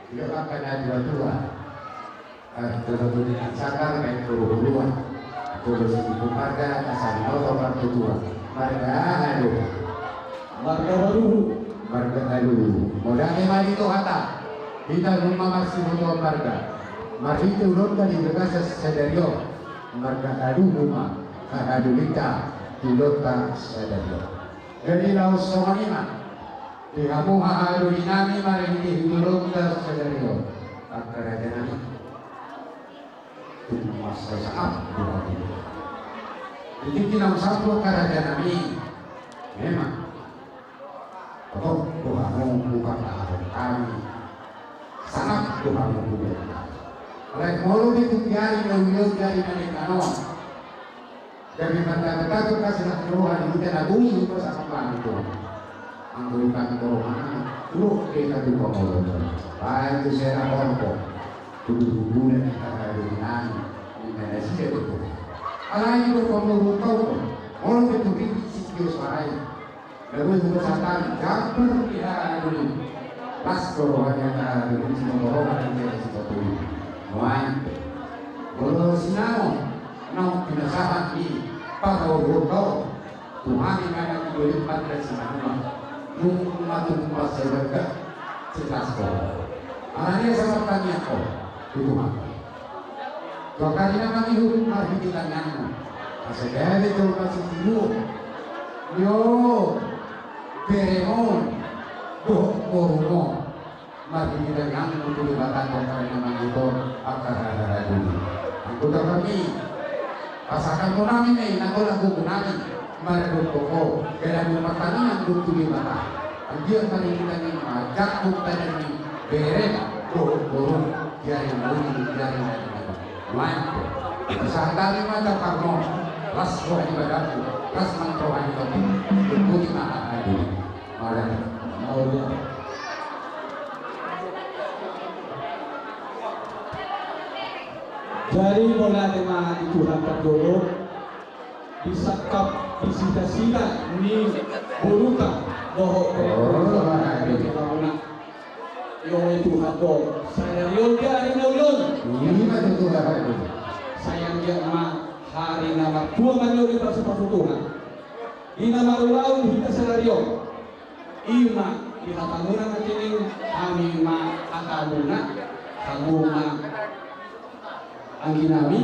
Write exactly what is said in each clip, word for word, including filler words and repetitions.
Ia angka na tua-tua. Eh, jolo tu di sanggar, main puru-puruan. Jolo si Ibu Marga, asal noto partutuan. Marga aha do? Marga Baruhu. Marga Baruhu. Mauliate ma di Tuhanta. Hita nunga marsibotoan marga. Marhite ulaonta di bagasan sadari on. Marga Baruhu ma hahadolinta di ulaonta sadari on. Jadi laos songon i ma. Di hamu hahadolinami marhite ulaonta sadari on. Angka rajanami. Tung mansai sangap do hami. Di tingki na umsombu angka rajanami. Memang. Totop do hamu hupartahanhon hami. Sangap do hamu hupartahanhon hami. Alai molo di tingki ari na uli on, di ari na denggan on. Gabe mardapotan angka silas ni roha di hita na boi hupasahat hami tu Tuhan. Anggo di hami tu rohana, tu roha hita tu pangoloan. Baen tu sera horbo, tu bubulan ni hahadolinami, ninna nasida tu Tuhan. Alai do pamoruonta on, molo pe tu ringgit sitio sarai. Lalu hupasahat hami, jambar di hahadolinami. Las do roha ni hahadolinami, siboto roha ni hahadolinami. Nuaeng pe. Molo sinamot, naung pinasahat ni pamoruonta on. Tu hami ma na di Bolimpat dan Simanula. Nunga tung mansai balga. Jelas do. Alani asa martangiang ho. Tu Tuhan. Tu angka ari na mangihut marhite tangiangmu. Asa gabe jolma sitiruon. Yo. Beremon. Dohot borumon. Marhite tangiangmu tu Debata tu angka ari na mangihut on. Angka hahadolinami. Anggo tu hami. Pasahathononnami ma i na golang gogonami. Maradophon ho, gabe martangiang do tu Debata. Anggiat marhite tangiang ma, jangkon badan ni berem dohot borum, di ari na uli, di ari na denggan. Nuaeng pe. Pasahat hami ma jambarmon, las roha ni badanmu, las ma roha ni lombu. Ikuti ma hahadolinami. Mauliate. Mauliate. Jadi mauliate ma di Tuhan parjolo. Di sangkap, di sita-sita ni boruta dohot. Oh, di hamuna. Iolo Tuhan do sadari on di ari na uli on. Ima tutu, Tuhan. Sai anggiat ma ari na martua ma nian di pasu-pasu Tuhan. Di na marulaon hita sadari on. Ima di hatamuna nangkining, hami ma hatamuna, hamu ma angginami,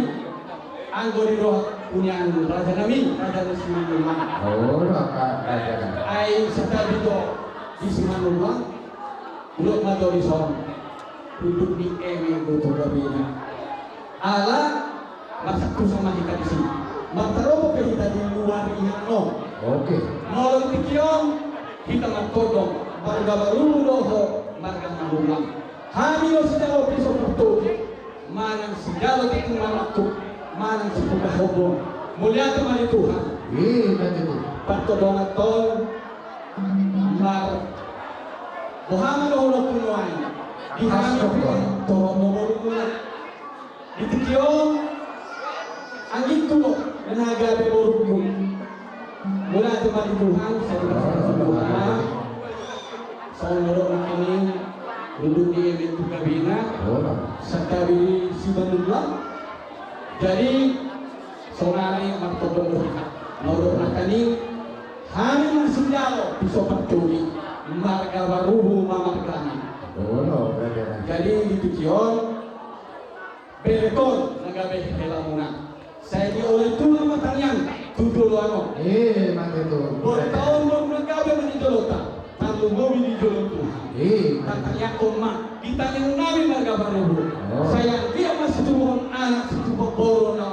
anggo di roha hunian rajanami, raja ni Simanullang. Oh, roha rajanami. Ai santabi do di Simanullang, bulak ma do dison. Unduk ni eme do tu gabena. Ala, marsangkup sama hita disi. Martarompot pe hita di luar ian on. Oke. Molo di tingki on, hita martondong, marga Baruhu dohot marga Manullang. Hami do sijalo piso partogi, manang sijalo tingki marangkup, manang sipungka hombong. Mauliate ma di Tuhan. Ima tutu. Partondongan on, mar, boha ma dohononku nuaeng. Di hami pe, torop ma borumuna. Di tingki on, anggingku do na gabe borungku. Mauliate ma di Tuhan, sai di pasu-pasu Tuhan. Songon na dok nangkining, unduk ni eme tu gabena. Santabi di Simanullang. Jadi, sonari martondong do hita. Na dok nangkining, hami ma sijalo piso partogi, marga Baruhu ma margana. Jadi, di tingki on, Bere on na gabe helamuna. Sai dioloi tulang ma tangiang tu joloan on. Ima tutu. Boruta on boru na gabe ma di jolonta. Tarlumobi di jolo ni Tuhan. Ima. Tatangianghon ma di tangiangnami marga Baruhu. Oh. Sai anggiat ma situbuhon anak, situbuhon boru na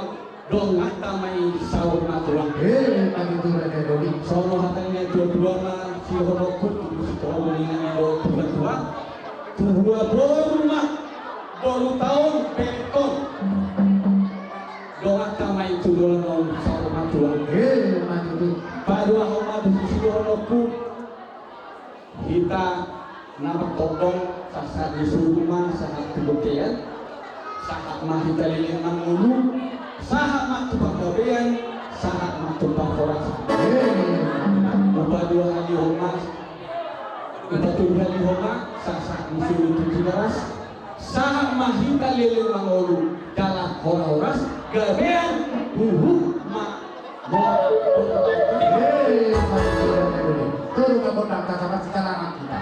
donganta ma i saur matua. Ima tutu, Raja Doli. Songon hata ni natua-tua ma sihononku, sihononku ni natua-tua. Tubuhon boru ma, boruta on, bere on. Donganta ma i tu joloan on saur matua. Ima tutu. Paduahon ma tu sihononku. Hita na martondong, sahat ni suru ma sahat tu bontean. Sahat ma hita leleng mangolu. Sahat ma tu panggabean. Sahat ma tu parhorasan. Ima. Upa dua hali homa. Upa tolu hali homa, sahat ni suru tu Tigaras. Sahat ma hita leleng mangolu, dalan horas-horas, gabean huhut ma. Eh, turun ke kota, kita sama sekarang kita.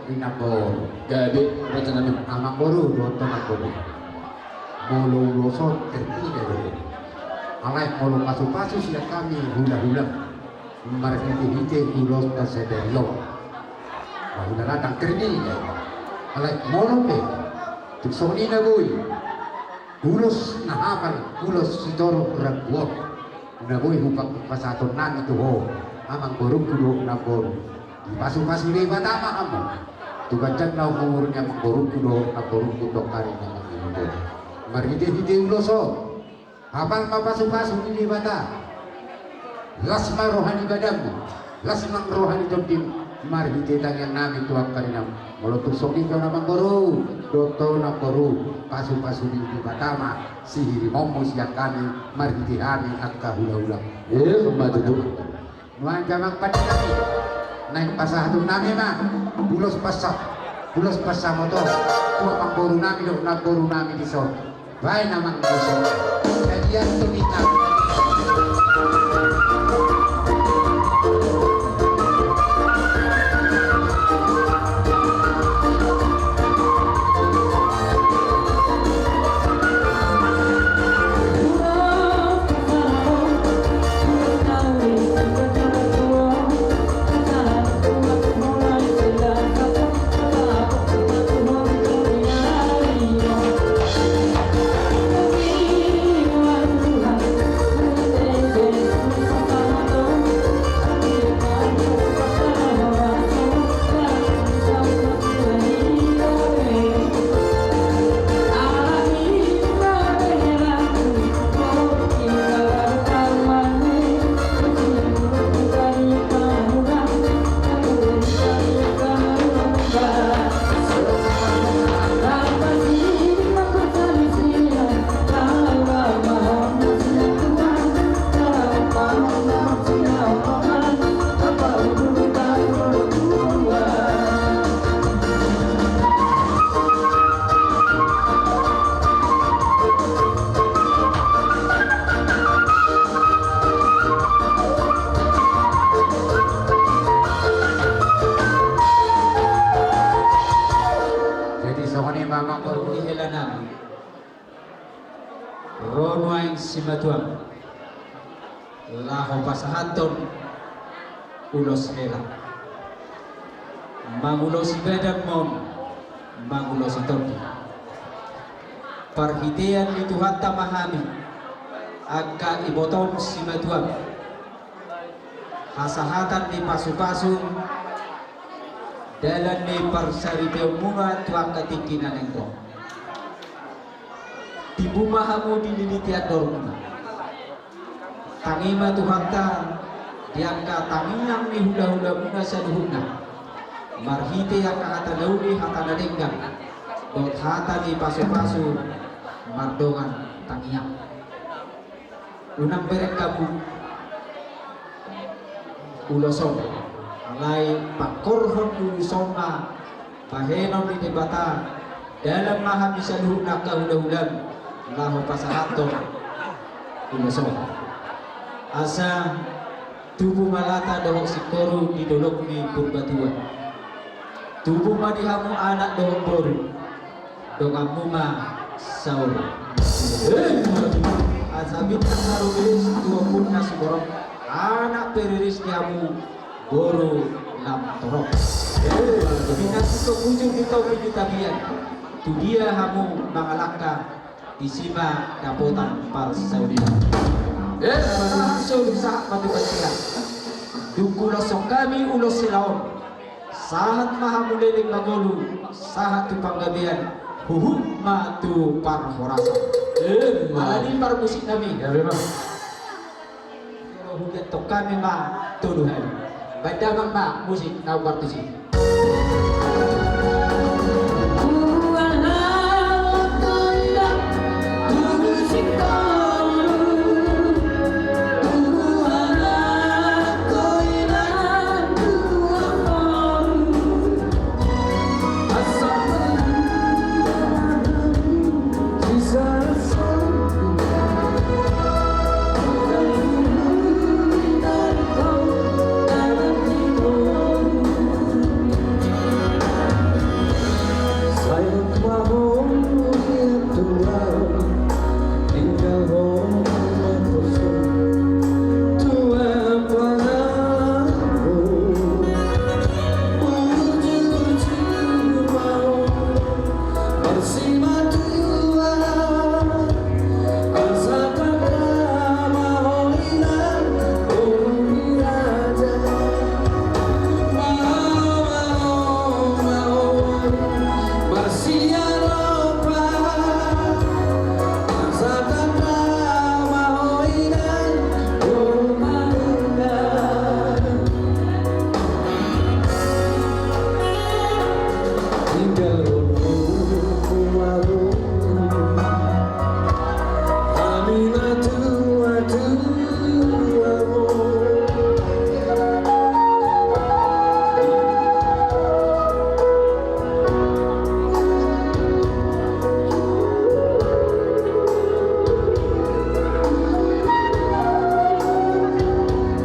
Di namboru. Jadi, raja nami, amangboru dohot namboru. Molo ulos on terpinda do. Alai molo pasupasu sian hami hulahula marhitehite ulos na sadari on, hulahula ndang terpinda. Alai molo pe tung songon i na boi ulos na hapal, ulos sitorop rambu on na boi hupa-, hupasahaton nami tu ho, amangborungku dohot namboru. Dipasupasu Debata ma hamu tu ganjang na umur ni amangborungku dohot namborungku tu angka ari na mangihut on. Marhitehite ulos on, hapal ma pasupasu ni Debata. Las ma roha ni badanmu, las nang roha ni tondim, marhite tangiang nami tu angka ari na. Molo tung songon i pe, amangboru dohot namboru, pasupasu ni Debata ma sihirimonmu sian hami, marhite hami angka hulahula. Eh, ma tutu. Nuaeng pe, amang pande nami, naeng pasahaton nami ma ulos pansa-, ulos pansamoton tu amangboru nami dohot namboru nami dison. Baen, amang, dison. Jadi, ia tu minta. Hela nami, ro nuaeng simatuam laho pasahathon ulos hela, mangulosi badan ma on, mangulosi tondi. Parhitean ni Tuhanta ma hami angka ibotom simatuam, hasahatan ni pasupasu, dalan ni parsaripeonmuna tu angka tingki na naeng ro. Tibu ma hamu di liliti andormuna. Tangi ma Tuhanta di angka tangiang ni hulahulamuna saluhutna, marhite angka hata na uli, hata na denggan, dohot hata ni pasupasu mardongan tangiang. Unang bereng hamu ulos on, alai pangkorhon ulos on ma bahenon ni Debata, dalan ma hami saluhutna angka hulahulam laho pasahathon ulos on. Asa tubu ma lata dohot singkoru di dolok ni Purbatua. Tubu ma di hamu anak dohot boru, donganmu ma saur. Asa bintang na rumiris tu ombun na sumorop, anak pe riris di hamu boru lam torop. Binahen tu bujur di topi di tapian, tu dia hamu mangalangka, disi ma dapotan parsaulian. Sahat solu sahat ma tu parsilang. Dung huloshon hami ulos hela on, sahat ma hamu leleng mangolu, sahat tu panggabean, huhut ma tu parhorasan. Emma. Alani parmusik nami. Gabe ma. Hujathon hami ma tolu hali. Baen damang ma musik na umbar tusi.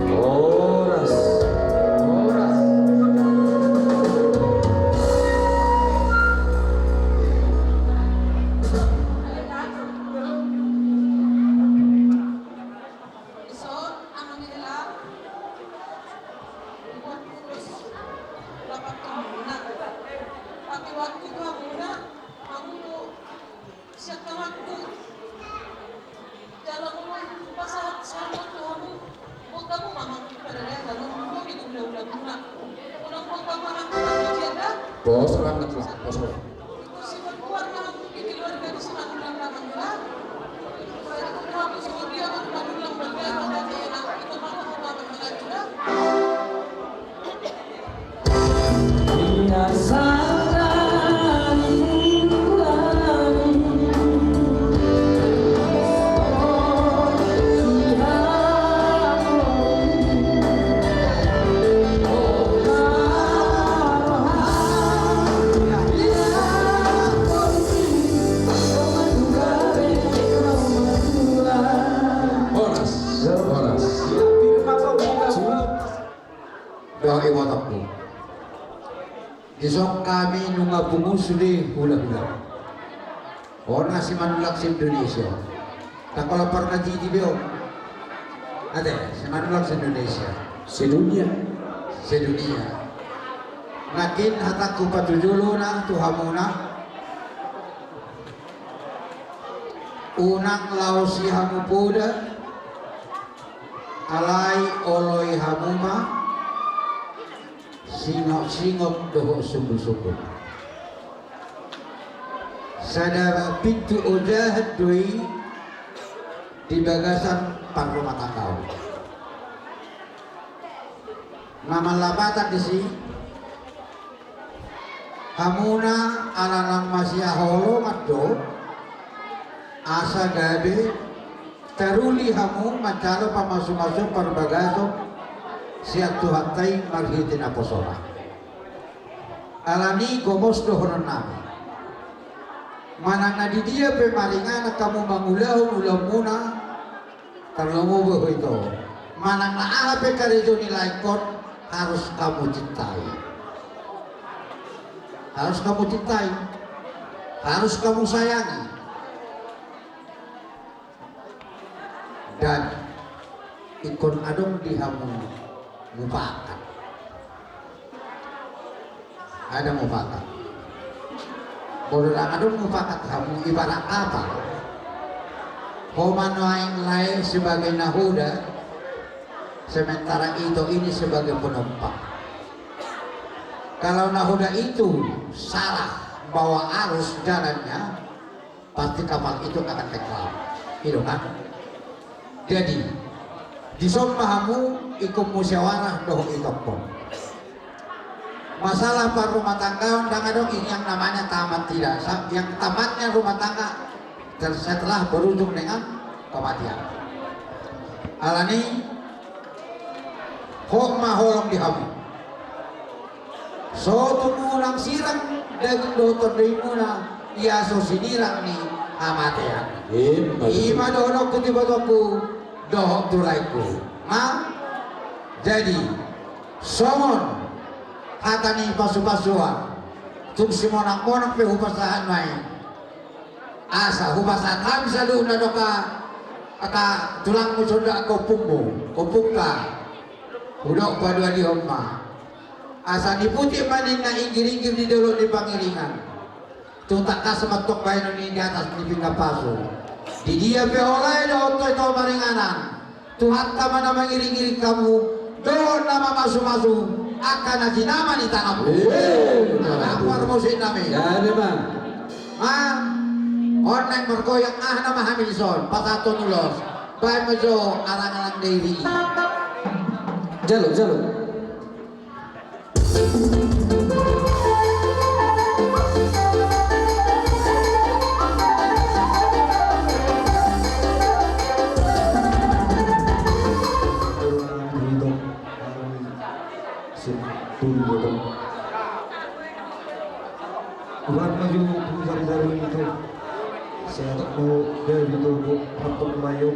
Horas. Horas. Ison, anu ni hela. Buat kurus. Rapat kemuna. Tapi waktu gua muna, kamu tuh siap waktu. Jala molo pasahat selamat tu hamu, buat hamu ma hamu pada lean, lalu hamu di hulahulamuna. Unang buat hamu ma hamu, hamu janda. Pos ra, pos ra. Sifat keluarga hamu di keluarga di sini, hamu ulang tahun lah. Hamu semua dia, hamu ulang tahun, hamu ulang tahun, itu hamu, hamu ulang tahun lah. Horas, horas. Dohot ibotomku. Dison hami nunga pungu sude hulahula. On na si Manulak se-Indonesia. Tangkol ampar na jiji be on. Ate, si Manulak se-Indonesia. Sedunia. Sedunia. Nangkin hatangku patujolo na tu hamuna. Unang laosi hamu poda. Alai oloi hamu ma singot-singot dohot sumbul-sumbul. Sada pintu ojahan do i di bagasan parrumatanggaon. Na marlapatan disi, hamuna ala naung masihaholongan do, asa gabe taruli hamu manjalo pamasu-masu parbagason sian Tuhanta i marhite naposona. Alani gomos dohononnami. Manang na di dia pe maringanan hamu mangulahon ulaonmuna, tarlumobi ho ito. Manang na aha pe karejo ni laengkon harus hamu cintai. Harus hamu cintai. Harus hamu sayangi. Dan ingkon adong di hamu mufakat. Adong mufakat. Molo ndang adong mufakat hamu ibarat apa? Ho ma nuaeng lae sebagai nahoda, sementara ito ini sebagai penumpang. Kalau nahoda itu salah bawa arus jalannya, pasti kapal itu akan tenggelam. I do kan? Jadi, dison ma hamu ingkon musyawarah dohot itongkon. Masalah parrumatanggaon ndang adong i yang namanya tamat tidak. Sa-, yang tamatnya rumah tangga ter-, setelah berujung dengan kematian. Alani, hot ma holong di hamu. So tumundalhon sirang daging dohot tondimu na, ia so sinirang ni hamatean. Ima dohononku tu ibotongku dohot tu laengku. Ma, jadi songon hata ni pasu-pasuan, tung simonang-monang pe hupasahat ma i. Asa hupasahat hami saluhutna dohot angka tulangmu songon dohot angka ompungmu, ompungka. Hudok paduahon ma. Asa niputik ma ninna inggir-inggir di dolok ni Pangiringan. Tung tangkas ma tong bahenon i di atas ni pinggan pasu. Di dia pe ho lae dohot ito-ito maringanan, Tuhanta ma na mangiring-iring hamu dohot na mamasu-masu angka na jinama ni tanganmu. Emma tutu. Parmusik nami. Jadi ma. Ma, on naeng margoyang, aha nama hami dison, pasahathon ulos. Baen ma jo alang-alang dairi i. Jalo, jalo. Urat ma jo tu jari-jari i tu. Sehat ma gabe tu, tu, tu, tu, tu.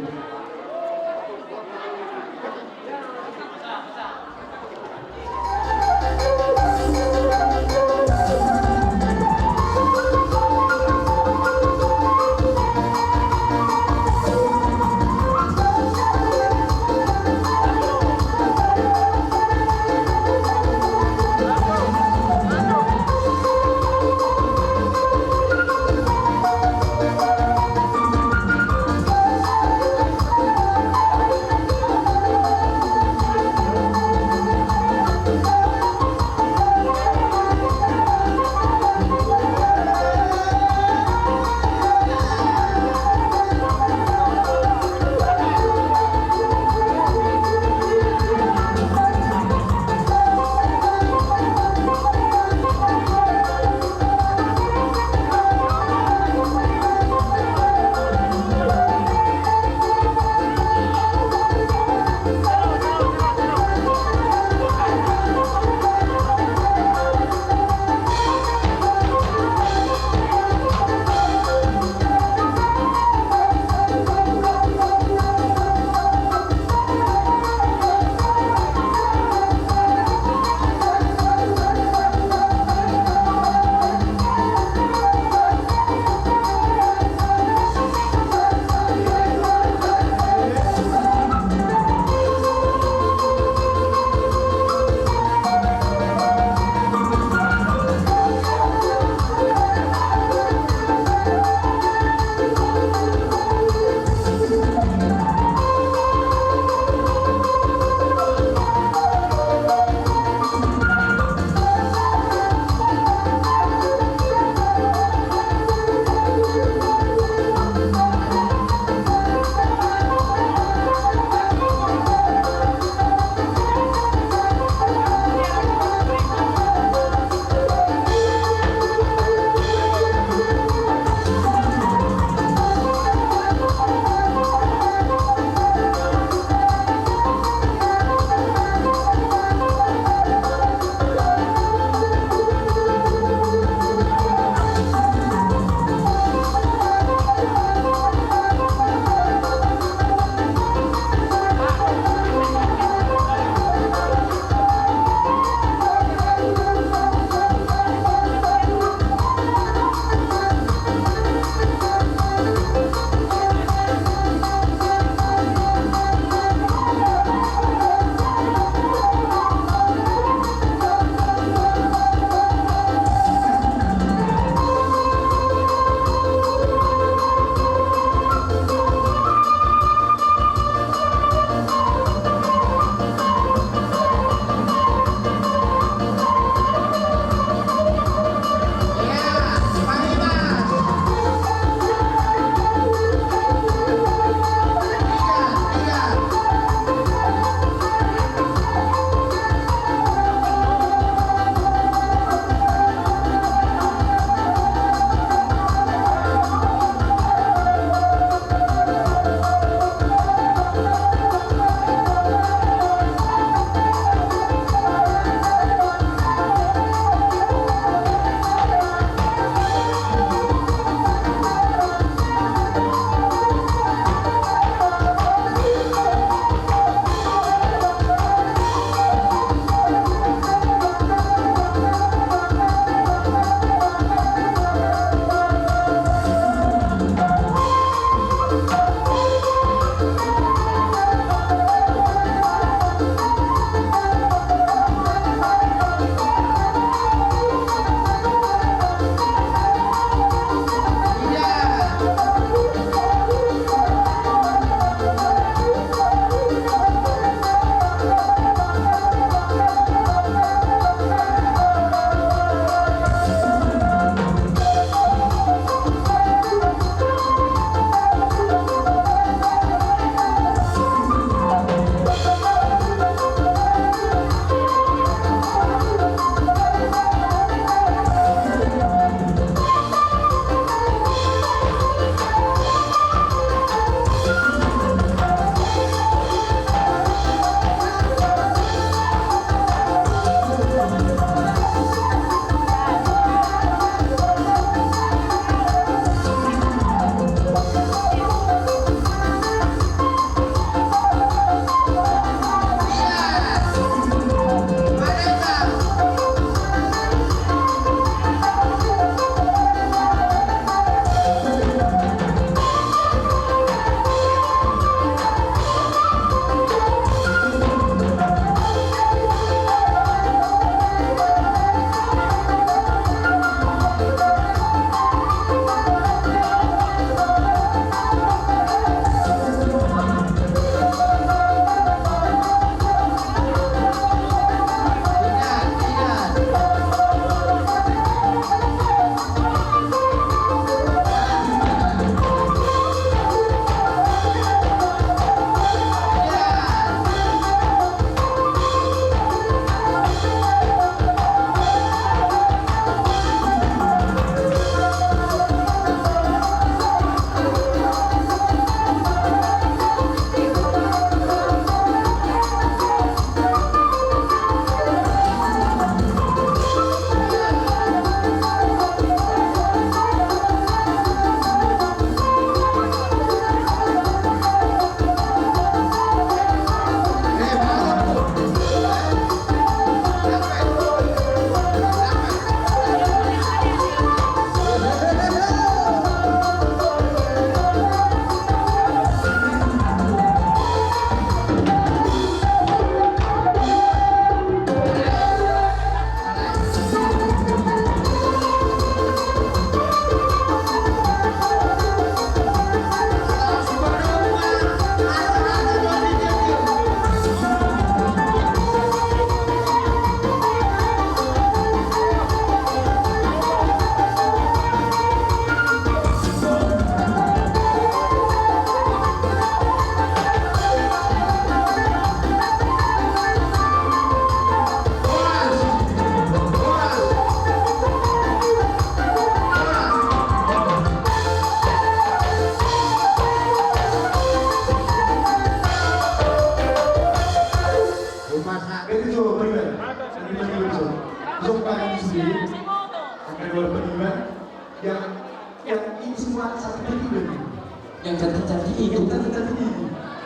Yang cantik-cantik itu. Yang cantik-cantik itu.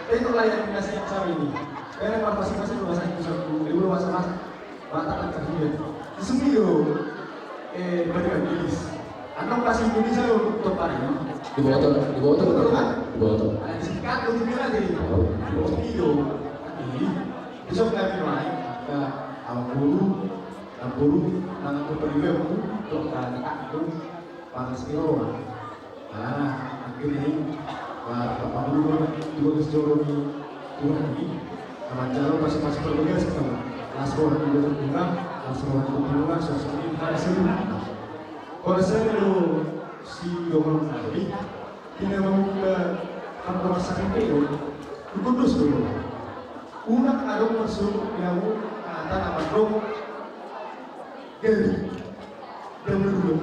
Itu lah yang dikasih yang sawit ini. Karena kalau masing-masing rumah sakit, rumah sakit, rumah sakit. Batak kan kerja. Di sini yo, eh, balik lagi. Anong bahasa Indonesia lo untuk apa ini? Di bawah tuh, di bawah tuh. Di bawah tuh, kan? Di bawah tuh. Ada di sini kan, lo juga ada di bawah. Di bawah tuh. Iyo. Jadi, besok kami main ke Ampuru, Ampuru, nang aku pergi aku, untuk ke Ampuru. Pangasmiro. Nah, akhirna i, bah, pangulu do tu bagas joro ni Tuhan i. Manjalo pasupasu parbagason. Las roha ni Tuhan, las roha ni Tuhan, sosok ni Tuhan seru. Pala sada do si dongan nami, di na mambuka pangkora sakit do. Dukun dos do. Unang adong masuk yang kata nama dok. Jadi, Jam dua.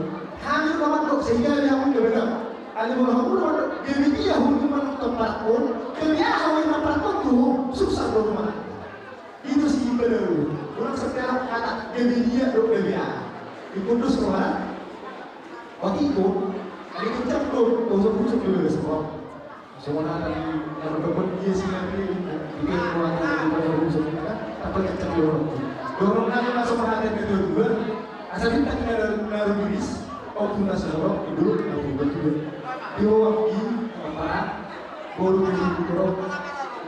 Hami do mamandok, sehingga dia pun dia benar. Ada bola hamu do mamandok, gabe dia huruf manonton parakon, gabe aha huruf manonton tu, susah do rumah. Itu si ibadah. Orang sekarang kata, gabe dia do gabe aha. Dikundus roha. Waktu itu, ada kencang do, usuk-usuk dulu ke sekolah. Songon hata ni na mandok dia si Nabi, di pihak keluarga di bawah rumah sakit, kan? Apa kecak dorong? Dorong nami masuk hata ni dua-dua, asa bintang na, na rumiris, au tu na sorok, ibu, na tu dua-dua. Di bawah di, apa, boru di dorong,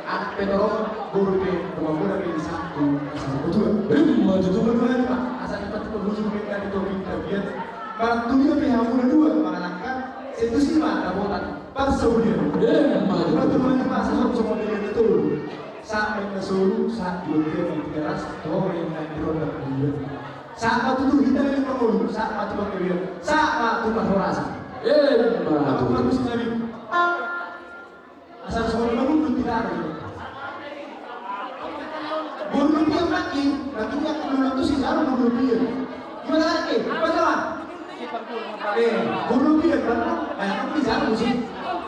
anak pe dorong, boru pe, rumah boru pe di satu, asa dua-dua. Lima juta. Dua-dua, Pak. Asa di patu perhujung pe, di topi, di tapian. Malah tu dia pe hamu na dua, malah nangka, setu sima, na botak. Pas saulian. Emma tutu. Emma tutu, emma tutu, pas saulian, emma tutu. Sa emma tutu, sa dua tiga, emma tutu, teras, to, emma tutu, emma tutu. Sa emma tutu, hita lima puluh, sa emma tutu, emma tutu, sa emma tutu, emma tutu, emma tutu. Emma tutu. Emma tutu. Asal saulian, emma tutu, tidak ada. Boru Lobian lagi, lagi dia kalau tu si Zaro boru Lobian. Gimana lagi? Apa jalan? Eh, boru Lobian, Bang. Eh, apa di Zaro sih?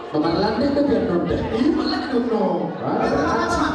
Pamarlande do biar nonde. Iya, malah dong, no. Ah, betul, betul.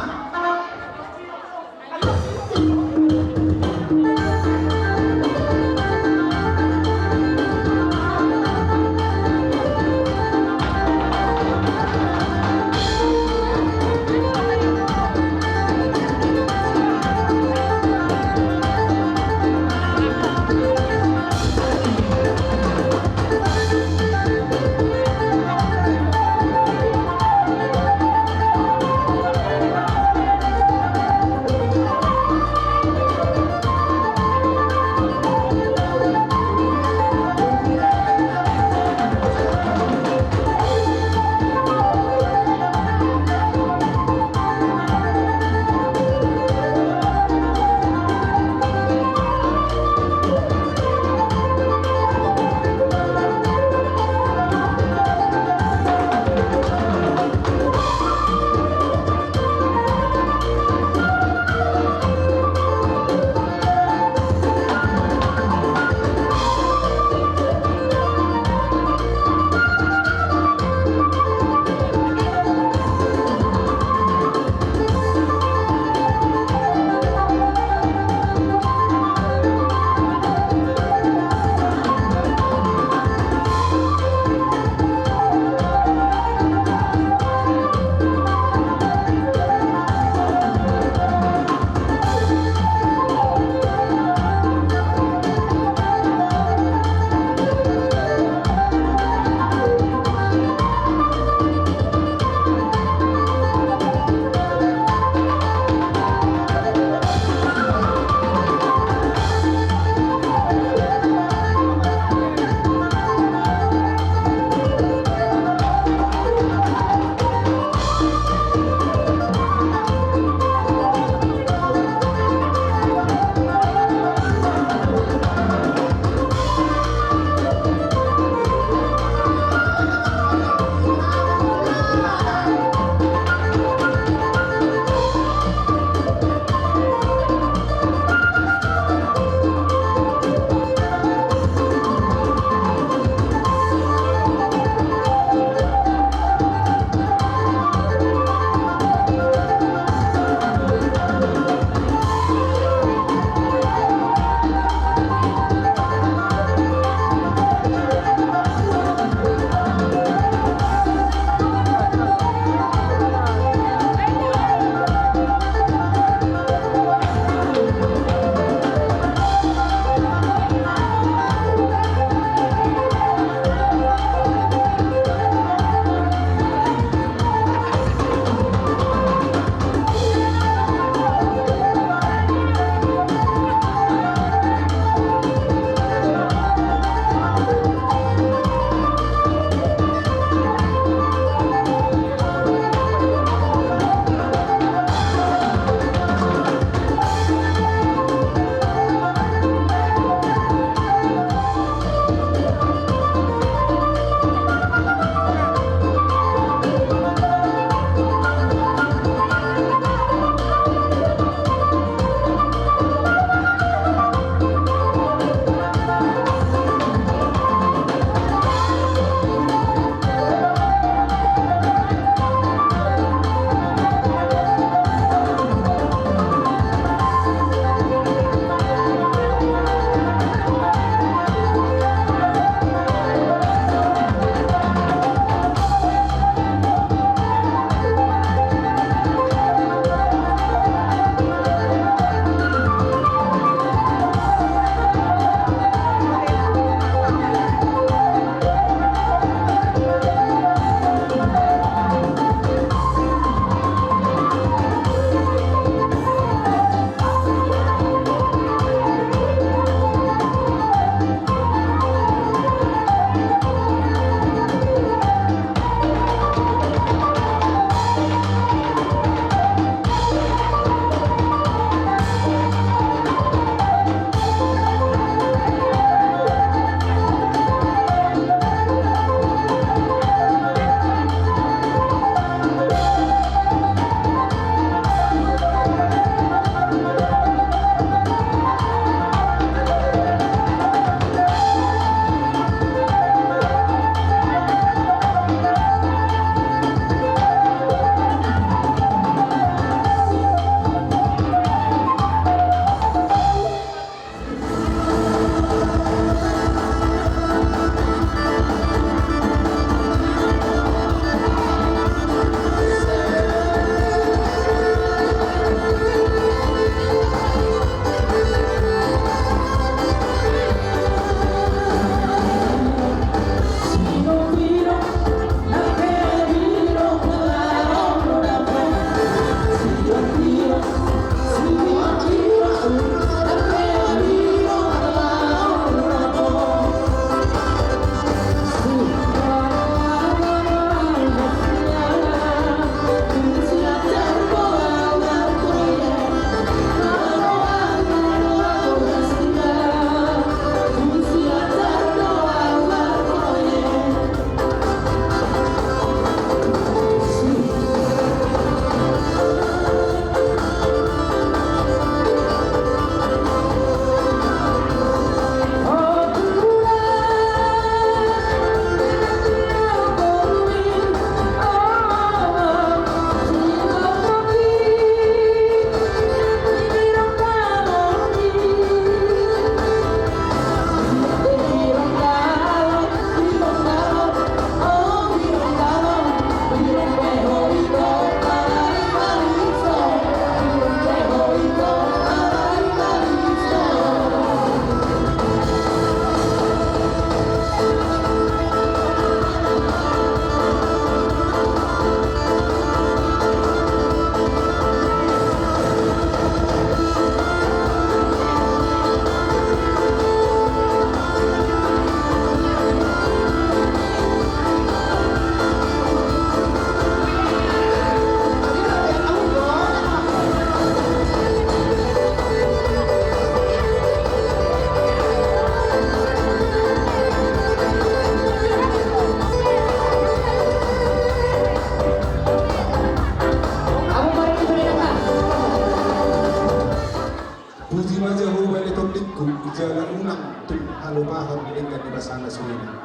denggan di basana suhina.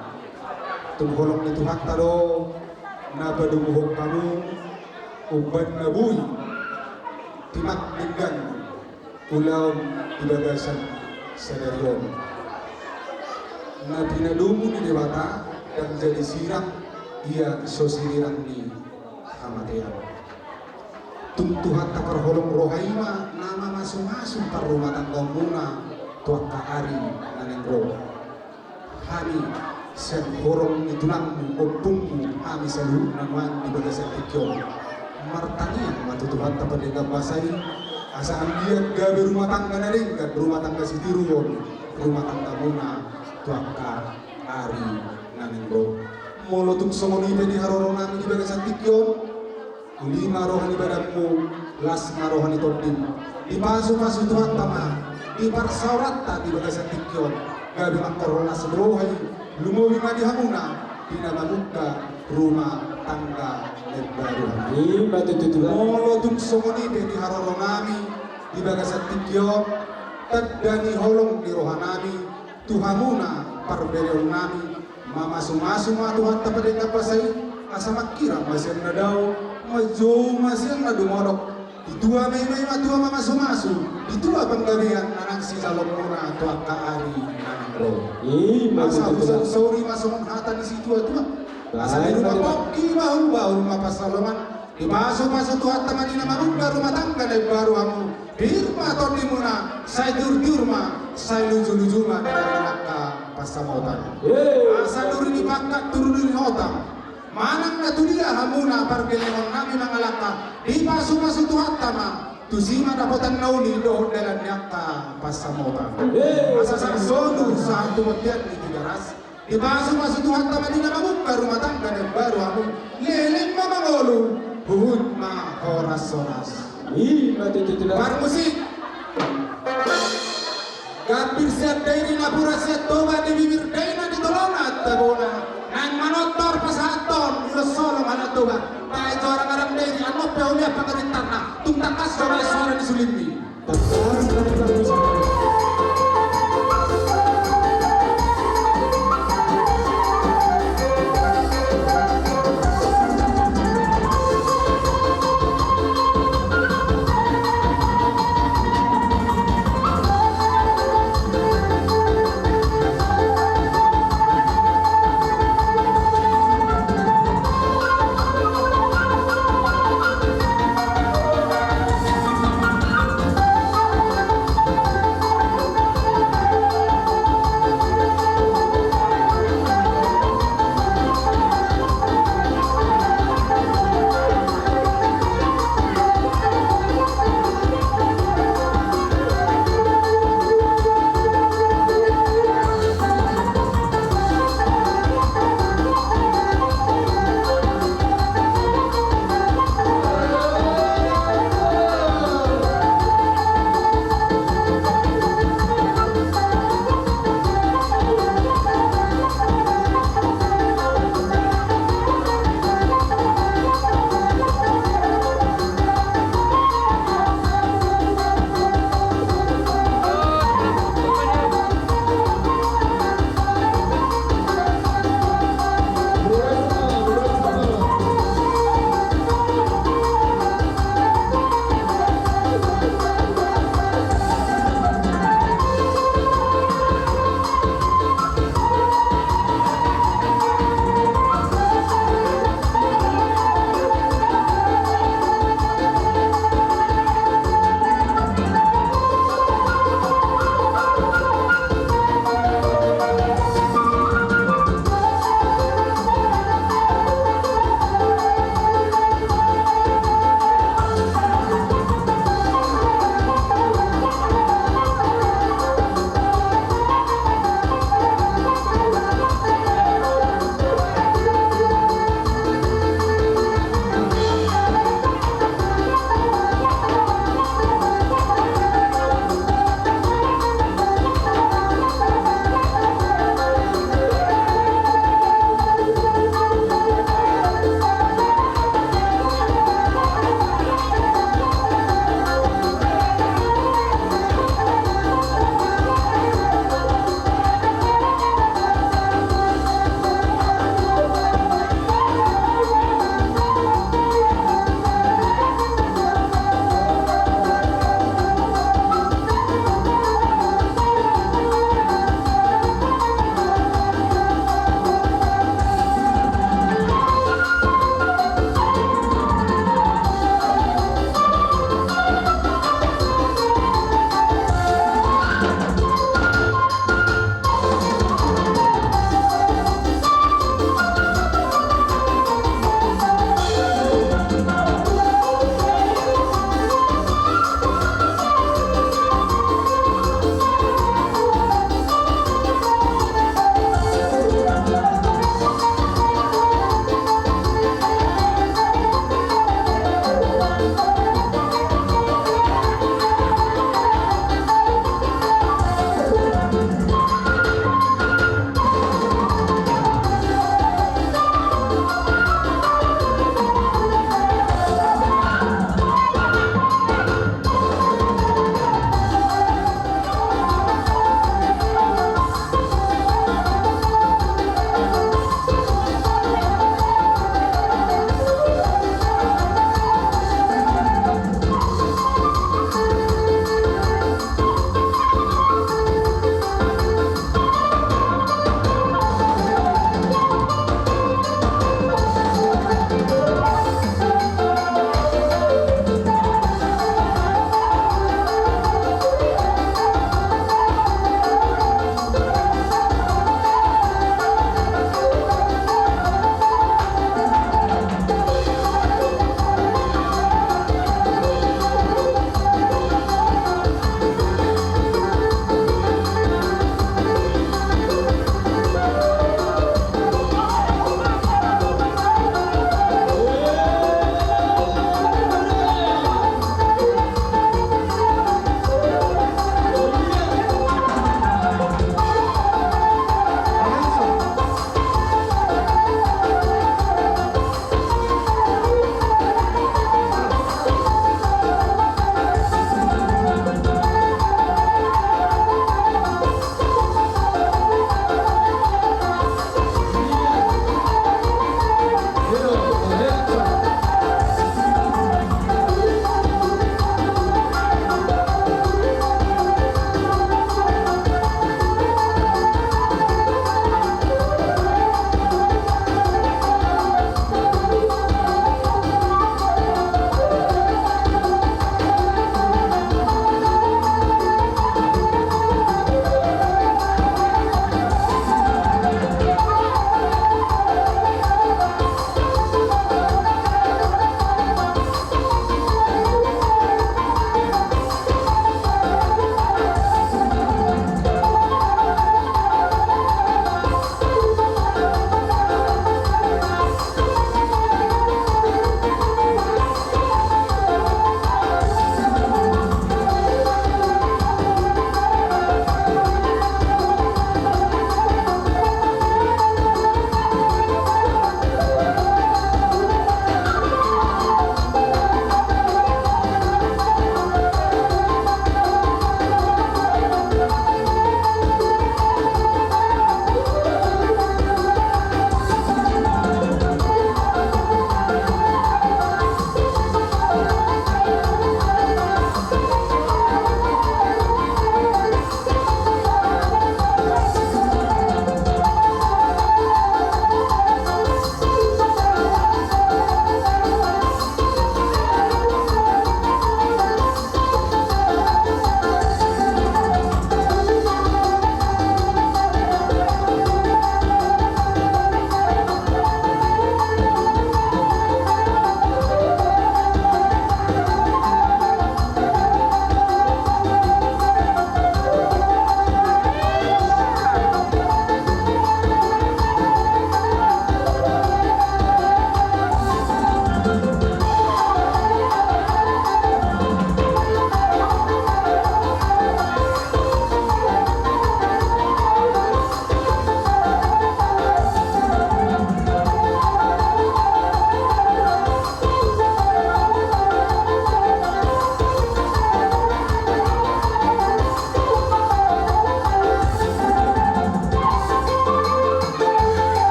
Tung holong ni Tuhanta do na padomuhon hamu umbahen na boi timak denggan ulaon di bagasan sadari on. Na pinadomu ni Debata ndang jadi sirang ia so sirirang ni hamatean. Tung Tuhanta parholong roha i ma na mamasumasu parrumatanggaonmuna tu angka ari na naeng ro. Hami sian horong ni tulangmu, ompungmu, hami saluhutna nuaeng di bagasan tingki on martangiang ma tu Tuhanta pardenggan basa i, asa anggiat gabe rumah tangga na denggan, rumah tangga sitiruon rumah tanggamuna tu angka ari na naeng ro. Molo tung songon i pe di haroronami di bagasan tingki on, uli ma roha ni badanmu, las ma roha ni tondim. Dipasupasu Tuhanta ma di parsaoranta di bagasan tingki on, gabe mangkorholas roha i, lumobi ma di hamuna di na mamungka rumah tangga na imbaru. Ima tutu, Tulang. Molo tung songon i pe di haroronami di bagasan tingki on, tanda ni holong ni rohanami tu hamuna parbeleonnami, mamasumasu ma Tuhanta pardenggan basa i, asa mangkirang ma sian na dao, manjou ma sian na dumodok. Ditua ma i ma, i ma tua mamasumasu, ditua panggabean na naeng sijaloonmuna tu angka ari na naeng ro. Ima tutu, Tulang. Asa husaut saur i ma songon hata ni situatua. Asa di rumah pongki bahulbahul ma pansalongan. Dipasupasu Tuhanta ma di na mamungka rumah tangga na imbaru hamu. Pir ma tondimuna, sai tiurtiur ma, sai lujuluju ma di angka pansamotan. Asa duri ni pangkat tu duri ni hotang. Manang na tudia hamuna pargellengon nami mangalangka, dipasupasu Tuhanta ma, tusi ma dapotan na uli dohot dalan ni angka pansamotan. Asa sahat solu sahat tu bontean ni Tigaras. Dipasupasu Tuhanta ma di na mamungka rumah tangga na imbaru hamu, leleng ma mangolu, huhut ma horashoras. Ima tutu, Tulang. Parmusik. Gambir sian Dairi, napuran sian Toba, di bibir daina di tolona tabona. Naeng manortor pasahathon ulos holong halak Toba. Baen jo arangaran Dairi, annon pe huliat pangarintarna, tung tangkas jo baen suara ni sulingmi.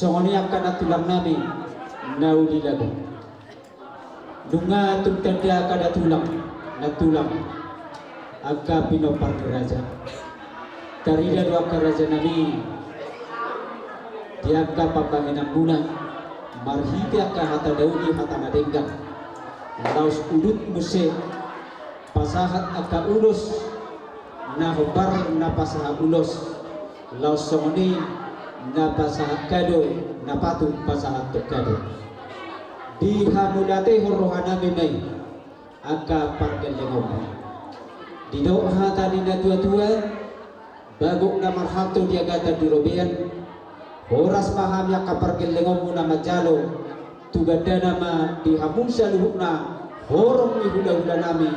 Songon i angka nantulang nami na uli lagu. Nunga tung tanda angka nantulang, nantulang, angka pinompar ni raja. Tarida do angka raja nami di angka pambahenan muna marhite angka hata na uli, hata na denggan. Laos udut muse pasahat angka ulos na hombar na pasahat ulos. Laos songon i na pasahat kado, na patut pasahat kado. Di hamu latehon roha nami ma i angka pargellengonmu. Didok hata ni natuatua, bagot na marhalto di agatan di robean. Horas ma hami angka pargellengonmu na manjalo tu gandana ma di hamu saluhutna horong ni hulahula nami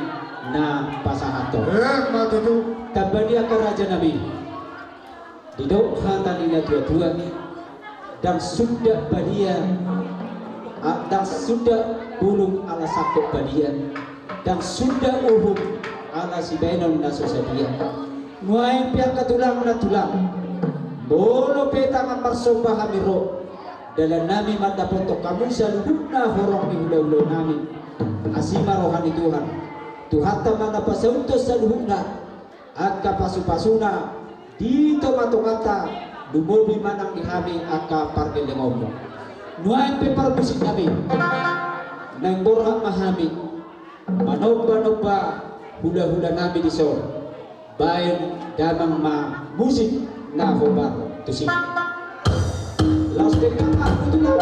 na pasahathon. Emma tutu. Tamba ni angka raja nami. Didok hata ni natuatua, ndang suda badia, a, ndang suda bulung ala sangkot badia, ndang suda uhum ala sibahenon na so sadia. Nuaeng pe angka tulang nantulang, molo pe tangan marsomba hami ro, dalan nami mandapothon hamu saluhutna horong ni hulahula nami. Asi ma roha ni Tuhan. Tuhanta ma na pasauthon saluhutna angka pasupasuna di tongatonganta, lumobi manang di hami angka pargellengonmu. Nuaeng pe parmusik nami, naeng borhat ma hami manombanomba hulahula nami dison, baen damang ma musik na hombar tusi. Laos pe ma tulang.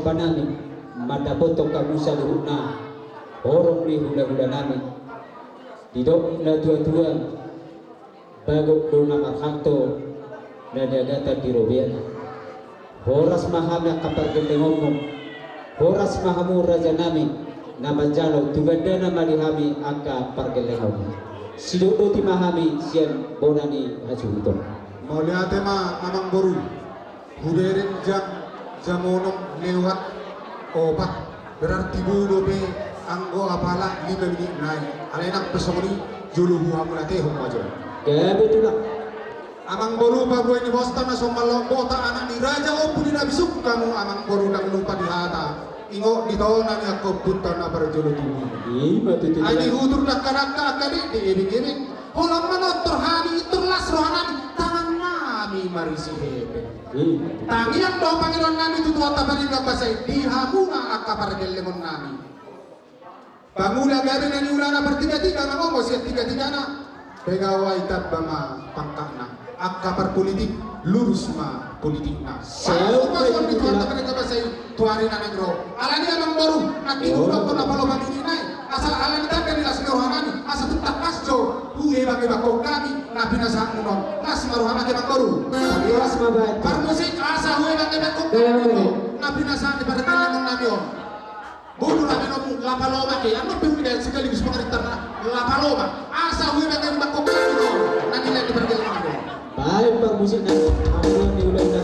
panami, mandapothon hamu saluhutna horong ni hulahulanami. Didok natuatua, bagot do na marhalto, na niagatan di robean. Horas ma hami angka pargellengonmu, horas ma hamu rajanami, na manjalo tu gandana ma di hami angka pargellengonmu. Sidok boti ma hami sian bona ni hasuhuton. Mauliate ma amangboru. Hubereng jam, jam onom lewat opat, berarti boi dope anggo apala lima minit nai. Alai nang pe songon i, jolo huhamauliatehon ma jo. Gabe tulang. Amangboru, paruai ni bosta na so mallambota, anak ni raja, ompu ni na bisuk hamu amangboru, ndang lupa di hata. Ingot di tona ni angka ompunta na parjolo tubu. Ima tutu. Ai di tulang. Hutur dakka-dakka angka di, di ebeng-ebeng. Holan manortor hami, pintor las rohanami, tangannami marisi hepeng. Ima tutu. Tangiang do pangidoannami tu Tuhanta Pardenggan Basa i di hamuna angka pargellengonnami. Pangula gabe na niulana, partigatiga mangomo sian tigatigana. Pegawai tamba ma pangkatna, angka parpolitik lurus ma politikna. Saut. Pasu-pasuon ni Tuhanta Pardenggan Basa i tu ari na naeng ro. Alani i amangboru, nangkin hudok do na palomak i nai. Asa alani tanda ni las ni rohanami, asa tung tangkas jo huebang-ebangkon hami na pinasahatmuna on. Las ma rohana, amangboru. Las ma baen. Parmusik, asa huebang-ebangkon hami na pinasahat ni pargellengon nami on. Boru na minomu, la palomak i, annon pe huida sekaligus pangarintarna, la palomak. Asa huida nang bakok na nilai di pargellengon. Baen parmusik na, ampuan ni ulaon na.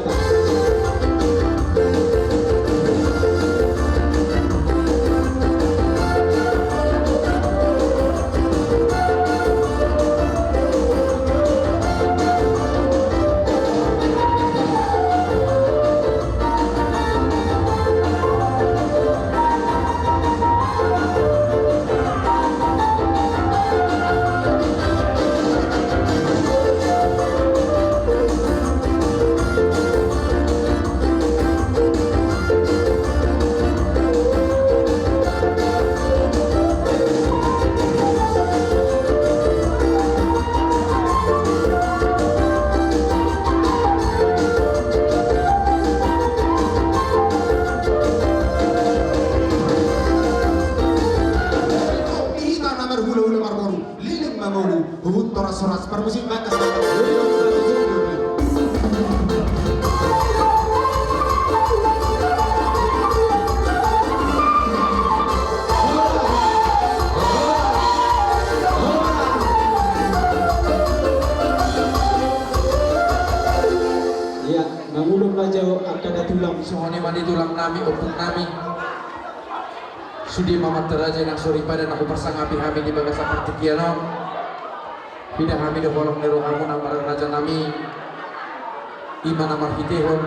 Hita na marhulahula marboru, leleng ma ngolu, huhut horas-horas, parmusik bagas. Ia, mangulon ma jo angka datulang. Songon i ma di tulang nami, ompung nami. Sude ma amanta raja nang soripada na huparsangapi hami di bagasan partingkian on. Huida hami do holong ni rohamuna, amang raja nami. I ma na marhitehon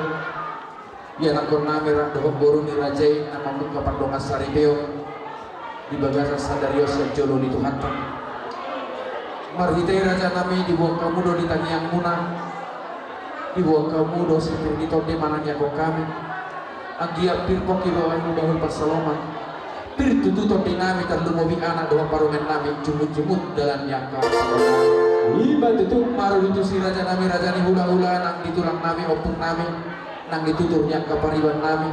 ianakkon nami rap dohot boru ni raja i na mamungka pardongan saripeon di bagasan sadari on sian jolo ni Tuhanta. Marhite i raja nami, diboan hamu do di tangiangmuna, diboan hamu do sipir ni tondi manangiangkon hami. Anggiat pir pongki bahul-bahul pansalongan, pir tutu tondi nami tarlumobi anak dohot parumaen nami, jumut-jumut dalan ni angka. I ma tutu. Marhite tusi raja nami, raja ni hulahula, nang di tulang nami, ompung nami, nang di tutur ni angka pariban nami.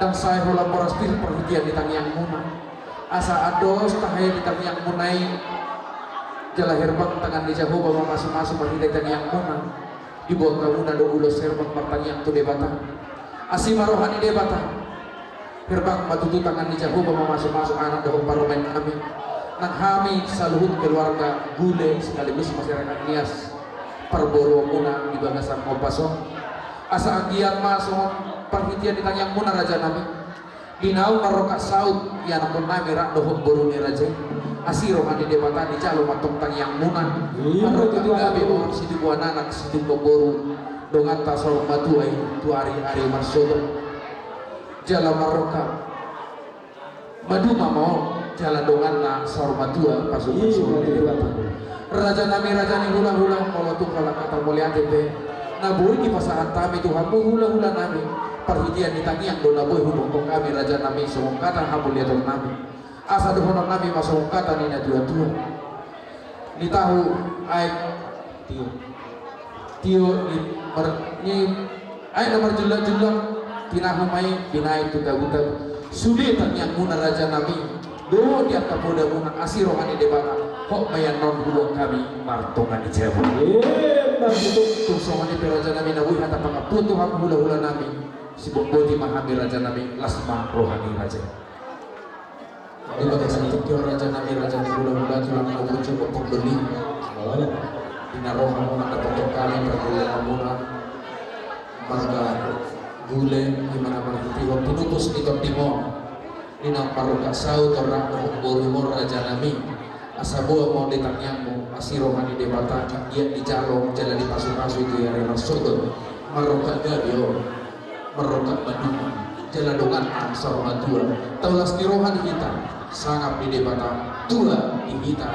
Ndang sae holan boras pir parhitean ni tangiangmuna. Asa andos tahe di tangiangmuna i, jala herbang tangan ni Jahowa mamasumasu marhite tangiangmuna. Diboan hamuna do ulos herbang martangiang tu Debata. Asi ma roha ni Debata. Herbang ma tutu tangan ni Jahowa mamasumasu anak dohot parumaen nami. Nang hami saluhut keluarga Gule sekaligus masyarakat Nias, parboruonmuna di bagasan Ngompas on. Asa anggiat ma songon parhitean ni tangiangmuna raja nami. Di naung marrongkap saut ianakkon nami rap dohot boru ni raja i. Asi roha ni Debata, dijalo ma tong tangiangmuna. Marrongkap gabe, marrongkap situbuan anak, situbuan boru, donganta saur matua i tu ari-ari marsogot. Jala marrongkap maduma ma on jala donganna saur matua, pasu-pasu ni Debata. Raja nami, raja ni hulahula, molo tung holan hata mauliate pe na boi dipasahat hami tu hamu hulahula nami, parhitean ni tangiang do na boi huboanhon hami raja nami songon hata hamauliateon nami. Asa dohonon nami ma songon hata ni natuatua: Ni tahu aek tio, tio ni mar-, ni aek na marjullak-jullak. Tinahu ma i binahen tu tagu-tagu. Sude tangiangmuna raja nami, dohot di angka podamuna, asi roha ni Debata. Hot ma i annon huboan hami martonga ni jabu. Emma tutu. Tung songon i pe raja nami, na boi hata pangampuon tu hamu hula-hula nami. Siboan boti ma hami raja nami, las ma roha ni raja. Di bagasan tingki on raja nami, raja ni hula-hula, tulang na burju, ompung doli. Di na ro hamuna, na tongtong hami pargulahonmuna. Marga Gule, di na marhitehon pinupus ni tondimon. Di na marrungkat saut on raja ni borum on raja nami. Asa boa ma on di tangiangmu, asi roha ni Debata, anggiat dijalo jala dipasu-pasu tu ari marsogot. Marrungkat gabe on. Marrungkat maduma, jala dongan na saur matua, taulas ni roha di hita, sangap ni Debata, tua di hita,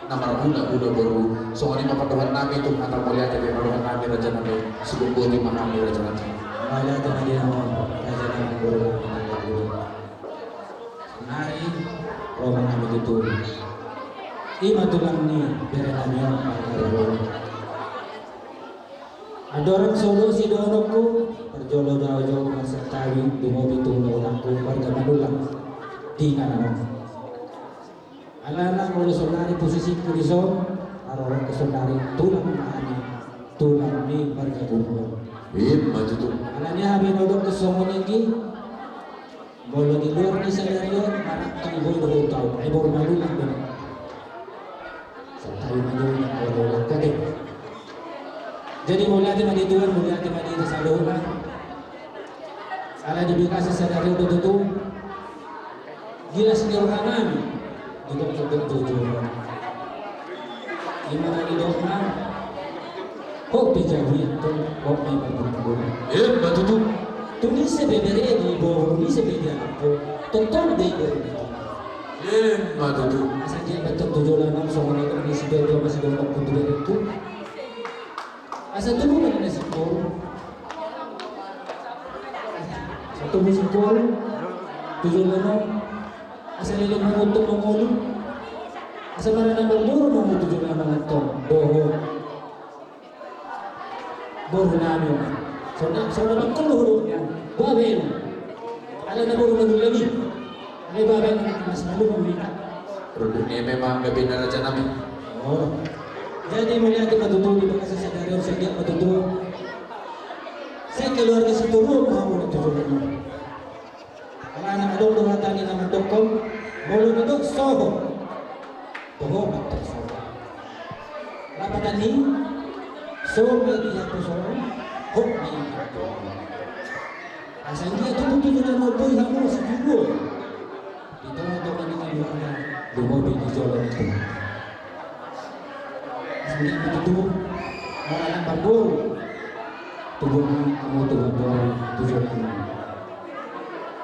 na marhula-hula boru, songon i ma pandohan nami tu hata mauliate, pandohan nami raja nami, siboan boti ma hami raja nami. Mauliate ma di hamu, raja nami boru. Sonari, ro ma hami tutu. I ma tulang ni bere nami on, marga Rebo. Andorang so dua sidohononku, parjolo do au jo marsantabi, lumobi tu hula-hulangku, marga Manullang, di inganan on. Alana molo sonari posisingku dison, haroroku sonari tulang ma hami, tulang ni marga Gumul. Emma tutu. Alani aha be na hudok songon i? Molo di luar ni sadari on, marangkang boi do huta au, ai boru Manullang do. Santabi ma jo, na hula-hula, oke. Jadi mauliate ma di Tuhan, mauliate ma di hita saluhutna. Ala di bagasan sadari on do tutu, gilas ni roha nami, didok-dok jujur. Ima na didok na, hot pe jabu i antong, hot pe parguru-guru. Emma tutu. Tung ise pe bere di boru, ise pe di angka, tongtong do i boru. Emma tutu. Asa dia betul tu jolo nang songon i, tung ise pe tu masih dong tu bere tu. Asa tubu ma na singkoru. Asa tubu singkoru. Tu jolo nang. Asa leleng mangutuk mangolu. Asa maranak marboru ma hamu tu jolo nang antong. Dohot boru nami on. Songon, songon na mangkol do hudok nian. Bahen. Alana boru Manullang i. Alai bahen na mas malu mambina. Runduk ni memang gabe na raja nami. Oh. Jadi mauliate ma tutu di bagasan sadari on, sai anggiat ma tutu. Sai keluarga Sitorus ma hamu na tutu. Alana adong do hata ni na mandokkon, molo didok soho, toho ma antong soho. Lapatan ni, soho ma i di haposoon, hot ma i di haposoon. Asa anggiat tutu tu jolo nang boi hamu siduo. Di tonga-tonga ni hamu, lumobi di jolo ni Tuhan. Sini itu tu, maranak marboru. Tubuan hamu tu boru, tu jolo nang.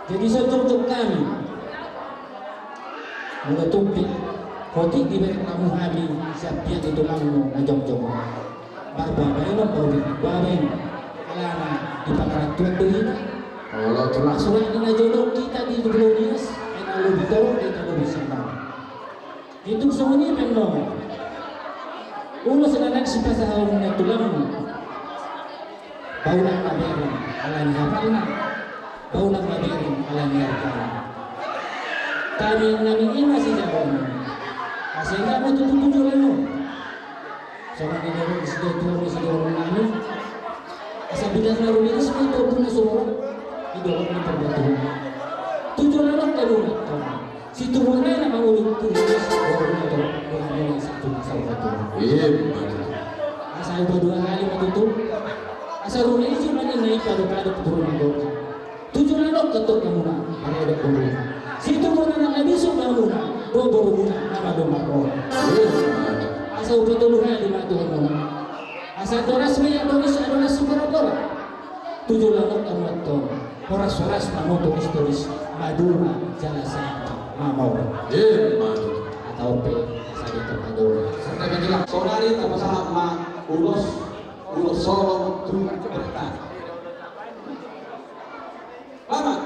Jadi so jongjong hami. Molo tung pe, hotik dibereng hamu hami, siap dia di tulangmu, na jongjong. Marbabaen on, babaen, babaen. Alana di pangarantoan do hita. Olo, tulang. Surat ni na jolo hita di Pulau Nias, ai na lobi torop hita lobi senang. Itu songon i pe annon. Ulos na naeng sipasahaton ni tulangmu. Bau nang mabereng, alani hapalna. Bau nang mabereng, alani argana. Tangiang nami i ma sijahoon. Asa ingot ma tutu tu jolo nang. Songon i do, di sidohonon, di sidohonon nami. Asa bilas na rumiris ma i tu ombun na sumorop, di dolok ni Purbatua. Tu jolo nang hamu antong. Situbuan anak mangolu tu rumiris, boru na torop, boru na torop, boru na torop. Emma tutu. Asa upa dua hali ma tutu. Asa rumiris ma ninna i pado-pado boru na torop. Tu jolo nang antong hamuna, marhite boru. Situbuan anak na bisuk ma hamuna, dohot borumuna, na maduma on. Asa upa tolu hali ma tu hamuna. Asa horas ma i, horas, horas, sumora-mora. Tu jolo nang hamu antong. Horas-horas ma tutu, horas-horas. Maduma, jala sahat, mamora. Emma tutu. Atau pe, asa di tempat dulu. Sonari tapasahat ma, ulos, ulos holong, tu berkah. Selamat.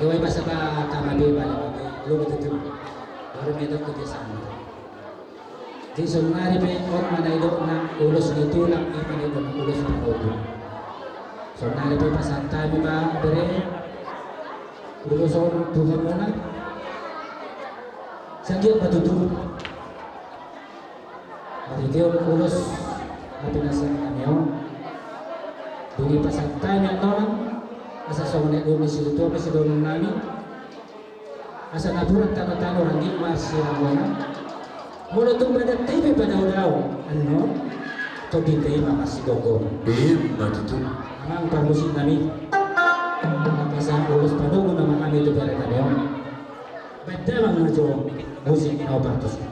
Iwa iba saba tama be bale be lo betul. Baru medok ke desa. Jadi saonari pe on ma na idokna ulos ni tulang, i ma na idokna ulos panogu. Saonari pe pasahat hami ma bere ulos on tu hamuna. Sadia patutu. Marhite on ulos na pinasahat nami on. Dung i pasahat hami annon asa songon na didok ni situtu ni sidohonon nami. Asa napuran tano-tano rangging marsiranggona. Molo tung badan ta i pe padao-dao annon, tondinta i ma marsigomgom. Ima tutu. Amang parmusik nami. Pasahat ulos panogu nama nami tu bere nami on. Baen damang ma jo musik na opat tusi.